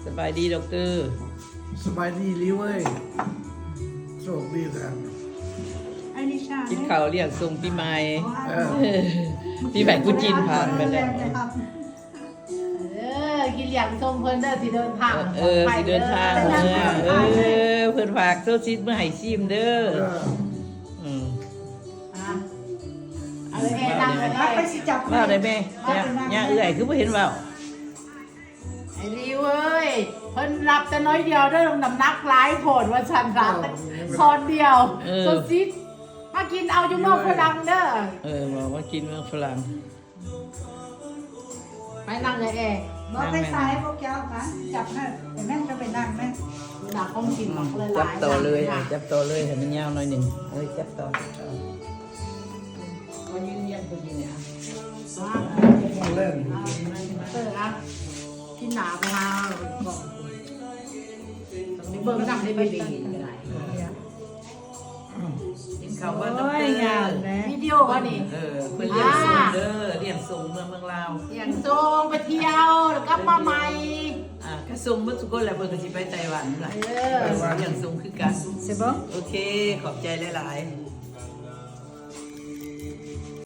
ສະບາຍດີດັອກເຕີ. ສະບາຍດີລີເວີຍ. ໂຊກດີແທ້. ໄອລິຊາ ກິນເຂົ້າລ້ຽງສົ່ງປີໃໝ່. ເອີ ປີໃໝ່ກູຈີນຜ່ານໄປແລ້ວ. ເອີ ກິນລ້ຽງສົ່ງເພິ່ນເດີ ຊິເດີນທາງ ເອີ ຊິເດີນທາງ. ເອີ ເອີ ເພິ່ນຝາກໂຊຊິດມາໃຫ້ຊີມເດີ. ເອີ ອືມ ອ່ະ ເອົາເລີຍ ເອີ ເອົາເລີຍ ເອົາເລີຍ. ເວົ້າໄດ້ແມ່? ຍ່າເອື້ອຍຄືບໍ່ເຫັນເວົ້າ? ໄອລີເວີຍ ເພິ່ນຮັບແຕ່ໜ້ອຍດຽວເດີ ນ້ຳໜັກຫຼາຍໂພດວ່າຊັ້ນ ຮັບແຕ່ຊ້ອນດຽວ. ເອີ ໂຊຊິດ ມາກິນເອົາຢູ່ເມືອງຝຣັ່ງເດີ. ເອີ ມາກິນເມືອງຝຣັ່ງ. ໄປນັ່ງເລີຍເອ. ບໍ່ໄປໃສພວກເຈົ້າ ມາຈັບເດີ. ແມ່ນຈະໄປນັ່ງແມ່ນ ໜ້າຂອງກິນມັນກໍເລີຍຫຼາຍ. ຈັບຕໍ່ເລີຍ ຈັບຕໍ່ເລີຍ ໃຫ້ມັນຍາວໜ້ອຍໜຶ່ງ. ເອີ ຈັບຕໍ່ ຈັບຕໍ່. ກໍຢືນຮຽງ ກໍຢືນນີ້. ເອີ ອ່ະ ກິນໜ້າໄປຫາເບິ່ງນຳໄດ້ ເບບີກໍໄດ້. ກິນເຂົ້າກ່ອນເດີ. ໂອ້ຍ ງາມແຫຼະ ວິດີໂອອັນນີ້. ເອີ ເພິ່ນລ້ຽງສົ່ງເດີ ລ້ຽງສົ່ງເມືອງ ເມືອງລາວ ລ້ຽງສົ່ງໄປທ່ຽວ ແລ້ວກັບມາໃໝ່. ອ່າ ກະສົ່ງໝົດທຸກຄົນແຫຼະ ເພິ່ນກໍຊິໄປໄຕ້ຫວັນລະ. ເອີ ລ້ຽງສົ່ງຄືກັນ. ໂອເຄ ຂອບໃຈຫຼາຍໆ.